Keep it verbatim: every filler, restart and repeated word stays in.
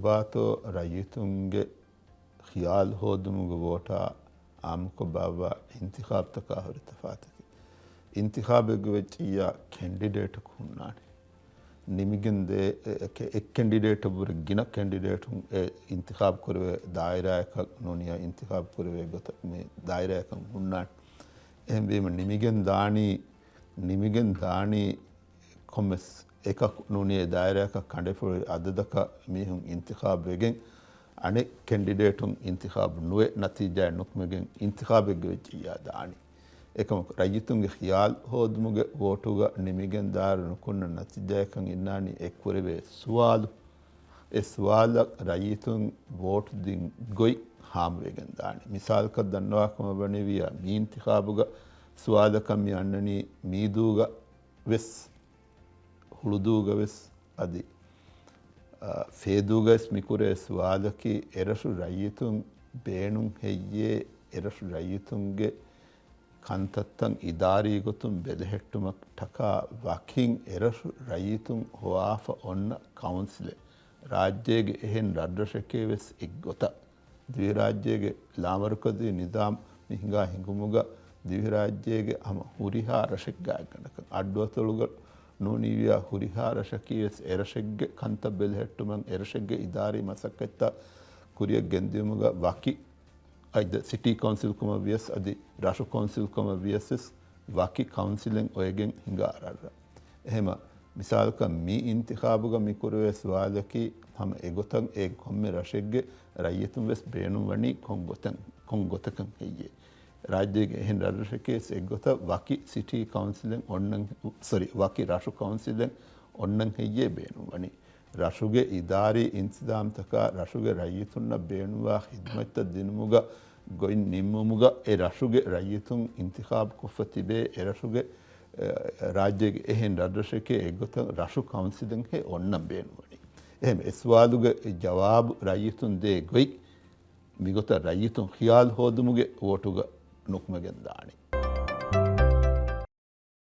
ވާތޯ ރައްޔިތުންގެ ޚިޔާލު ހޯދުމުގެ ވޯޓާ އާއްމުކޮށް ބާއްވާ އިންތިޚާބްތަކާ ހުރި ތަފާތަކީ. އިންތިޚާބެއްގެ ވެއްޖިއްޔާ ކެންޑިޑޭޓަކު ހުންނާނެ. ނިމިގެން ދޭ، އެ، އެ، އެއް ކެންޑިޑޭޓަށް ވުރެ ގިނަ ކެންޑިޑޭޓުން އެ އިންތިޚާބް ކުރެވޭ ދާއިރާއަކަށް ނޫނިޔާ އިންތިޚާބް ކުރެވޭ ގޮތަށް މި ދާއިރާއަކަށް ހުންނާނެ. އެހެންވީމަ ނިމިގެން ދާނީ، ނިމިގެން ދާނީ ކޮންމެސް އެކަކު ނޫނީ އެ ދާއިރާއަކަށް ކަނޑައެޅިފަ ހުރި އަދަދަކަށް މީހުން އިންތިޚާބް ވެގެން، އަނެއް ކެންޑިޑޭޓުން އިންތިޚާބު ނުވެ ނަތީޖާއެއް ނުކުމެގެން އިންތިޚާބެއްގެ ވެއްޖިއްޔާ ދާނީ. އެކަމަކު ރައްޔިތުންގެ ޚިޔާލު ހޯދުމުގެ ވޯޓުގަ ނިމިގެން ދާއިރު ނުކުންނަ ނަތީޖާއަކަށް އިންނާނީ އެ ކުރެވޭ ސުވާލު. އެ ސުވާލަށް ރައްޔިތުން ވޯޓު ދިން ގޮތް ހާމަވެގެން ދާނެ. މިސާލަކަށް ދަންނަވާކަމަށް ވަނީވިޔާ މި އިންތިޚާބުގަ ސުވާލަކަށް މި އަންނަނީ މީދޫގަ ވެސް، ހުޅުދޫގަ ވެސް އަދި، އާ، ފޭދޫގަ ވެސް މިކުރޭ ސުވާލަކީ އެރަށު ރައްޔިތުން ބޭނުން ހެއްޔޭ އެރަށު ރައްޔިތުންގެ ކަންތައްތައް އިދާރީ ގޮތުން ބެލެހެއްޓުމަށް ޓަކާ ވަކިން އެރަށު ރައްޔިތުން ހޮވާފަ އޮންނަ ކައުންސިލެއް. ރާއްޖޭގެ އެހެން ރަށްރަށެކޭ ވެސް އެއްގޮތަށް. ދިވެހިރާއްޖޭގެ ލާމަރުކަޒީ ނިޒާމް މި ހިނގާ ހިނގުމުގަ ދިވެހިރާއްޖޭގެ ހަމަ ހުރިހާ ރަށެއްގާ އެއްގަނޑަކަށް އައްޑުއަތޮޅުގަ ނޫނީވިޔާ ހުރިހާ ރަށަކީ ވެސް އެރަށެއްގެ ކަންތައް ބެލެހެއްޓުމަށް، އެރަށެއްގެ އިދާރީ މަސައްކަތްތައް ކުރިއަށް ގެންދިޔުމުގަ ވަކި އައިދަ ސިޓީ ކައުންސިލް ކަމަށް ވިޔަސް އަދި ރަށު ކައުންސިލް ކަމަށް ވިޔަސް ވެސް ވަކި ކައުންސިލެއް އޮވެގެން ހިނގާ ރަށްރަށް. އެހެމަ މިސާލަކަށް މި އިންތިޚާބުގަ މި ކުރެވޭ ސުވާލަކީ ހަމަ އެގޮތަށް އެ ކޮންމެ ރަށެއްގެ ރައްޔިތުން ވެސް ބޭނުން ވަނީ ކޮން ގޮތަށް، ކޮން ގޮތަކަށް ހެއްޔޭ؟ ރާއްޖޭގެ އެހެން ރަށްރަށެކޭ ވެސް އެއްގޮތަށް ވަކި ސިޓީ ކައުންސިލެއް އޮންނަން، ސޮރީ، ވަކި ރަށު ކައުންސިލެއް އޮންނަން ހެއްޔޭ ބޭނުން ވަނީ؟ ރަށުގެ އިދާރީ އިންތިޒާމްތަކާ ރަށުގެ ރައްޔިތުންނަށް ބޭނުންވާ ޚިދުމަތްތައް ދިނުމުގަ ގޮތް ނިންމުމުގަ އެ ރަށުގެ ރައްޔިތުން އިންތިޚާބު ކޮށްފަ ތިބޭ އެ ރަށުގެ، އެ، ރާއްޖޭގެ އެހެން ރަށްރަށެކޭ އެއްގޮތަށް ރަށު ކައުންސިލެއްހެ އޮންނަން ބޭނުންވަނީ. އެހެން އެ ސުވާލުގެ ޖަވާބު ރައްޔިތުން ދޭ ގޮތް މިގޮތަށް ރައްޔިތުން ޚިޔާލު ހޯދުމުގެ ވޯޓުގަ ނުކުމެގެން ދާނީ.